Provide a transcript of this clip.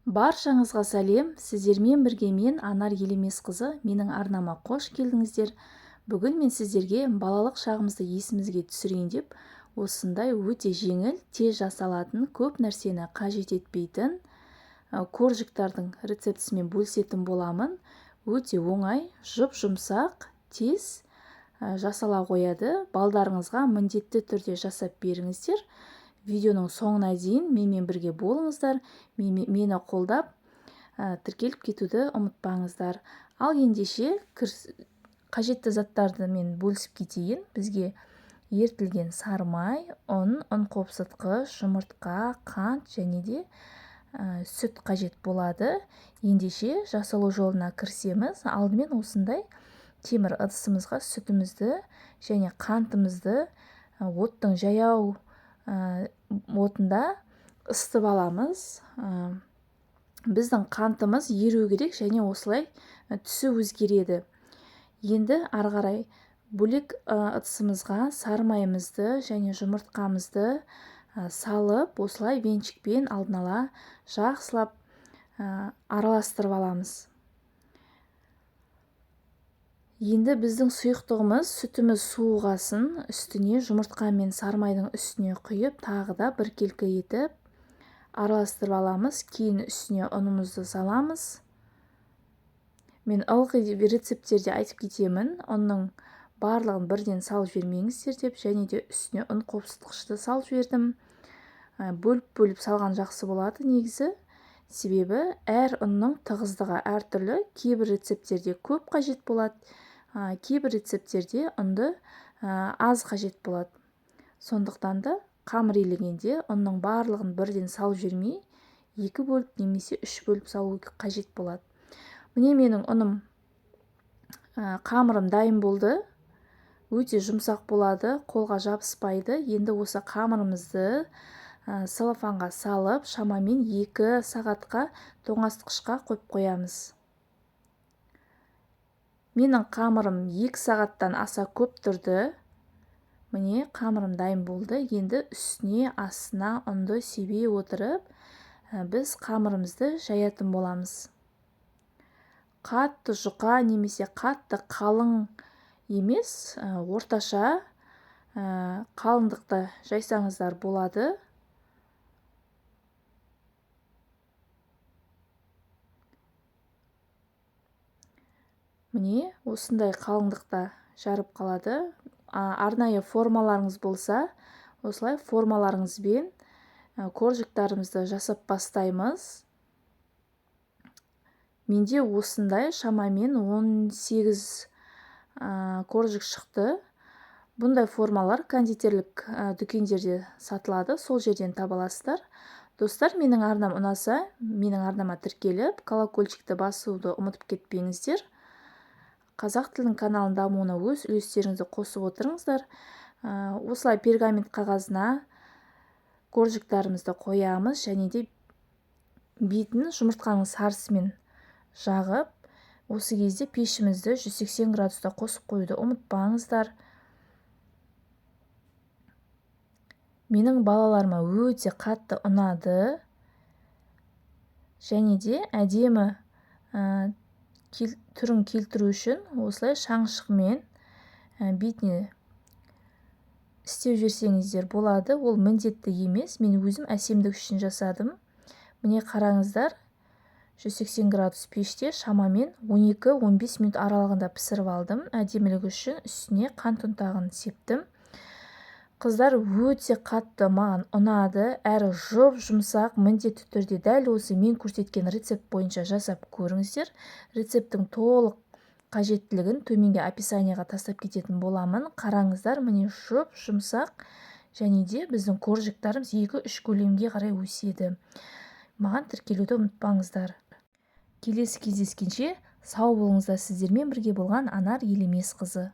Баршаңызға сәлем, сіздермен бірге мен Анар Елемесқызы, менің арнама қош келдіңіздер. Бүгін мен сіздерге балалық шағымызды есімізге түсірейін деп, осындай өте жеңіл, тез жасалатын, көп нәрсені қажет етпейтін коржиктардың рецептісімен бөлісетін боламын. Өте оңай, жұп-жұмсақ, тез жасала қояды. Балдарыңызға міндетті түрде жасап беріңіздер. Видеоның соңына дейін менімен бірге болыңыздар, мені қолдап, тіркеліп кетуді ұмытпаңыздар. Ал ендеше қажетті заттарды мен бөлісіп кетейін. Бізге ерітілген сары май, ұн, ұн қопсытқыш, жұмыртқа, қант және де сүт қажет болады. Ендеше жасалу жолына кірісеміз. Алдымен осындай темір ыдысымызға сүтімізді және қантымызды оттың жаяу отында ысытып аламыз. Біздің қантымыз еру керек және осылай түсі өзгереді. Енді ары қарай бөлек ыдысымызға сары майымызды және жұмыртқамызды салып, осылай венчикпен алдын ала жақсылап араластырып аламыз. Енді біздің сұйықтығымыз, сүтіміз суығасын, үстіне жұмыртқа мен сары майдың үстіне құйып, тағы да біркелкі етіп араластырып аламыз. Кейін үстіне ұнымызды саламыз. Мен ылғи рецепттерде айтып кетемін, ұнның барлығын бірден салып жібермеңіздер деп, және де үстіне ұн қопсытқышты салып жібердім. Бөліп-бөліп салған жақсы болады негізі. Себебі әр ұнның тығыздығы әртүрлі, кейбір рецепттерде көп қажет болады, кейбір рецепттерде ұнды аз қажет болады. Сондықтан да қамыр илегенде ұнның барлығын бірден салып жібермей, 2 бөліп немесе 3 бөліп салу қажет болады. Міне менің ұным, қамырым дайын болды. Өте жұмсақ болады, қолға жабыспайды. Енді осы қамырымызды целлофанға салып, шамамен 2 сағатқа тоңазытқышқа қойып қоямыз. Менің қамырым 2 сағаттан аса көп тұрды. Міне қамырым дайын болды. Енді үстіне, астына ұнды себе отырып, біз қамырымызды жаятын боламыз. Қатты жұқа немесе қатты қалың емес, орташа қалыңдықта жайсаңыздар болады. Міне осындай қалыңдықта жарып қалады. Арнайы формаларыңыз болса, осылай формаларыңызбен коржиктарымызды жасап бастаймыз. Менде осындай шамамен 18 коржик шықты. Бұндай формалар кондитерлік дүкендерде сатылады, сол жерден таба аласыздар. Достар, менің арнам ұнаса, менің арнама тіркеліп, колокольчикті басуды ұмытып кетпеңіздер. Қазақ тілінің каналының дамуына өз үлестеріңізді қосып отырыңыздар. Осылай пергамент қағазына коржиктарымызды қоямыз және де бетін жұмыртқаның сарысымен жағып, осы кезде пешімізді 180 градуста қосып қоюды ұмытпаңыздар. Менің балаларыма өте қатты ұнады. Және де әдемі түрін келтіру үшін осылай шаңшықпен бетіне істеп жіберсеңіздер болады. Ол міндетті емес, мен өзім әсемдік үшін жасадым. Міне қараңыздар, 180 градус пеште шамамен 12-15 минут аралығында пісіріп алдым. Әдемілігі үшін үстіне қант ұнтағын септім. Қыздар, өте қатты маған ұнады, әрі жұп-жұмсақ. Міндетті түрде дәл осы мен көрсеткен рецепт бойынша жасап көріңіздер. Рецепттің толық қажеттілігін төменге описанияға тастап кететін боламын. Қараңыздар, міне жұп-жұмсақ және де біздің коржиктарымыз 2-3 көлемге қарай өседі. Маған тіркелуді ұмытпаңыздар. Келесі кездескенше сау болыңыздар. Сіздермен бірге болған Анар Елемесқызы.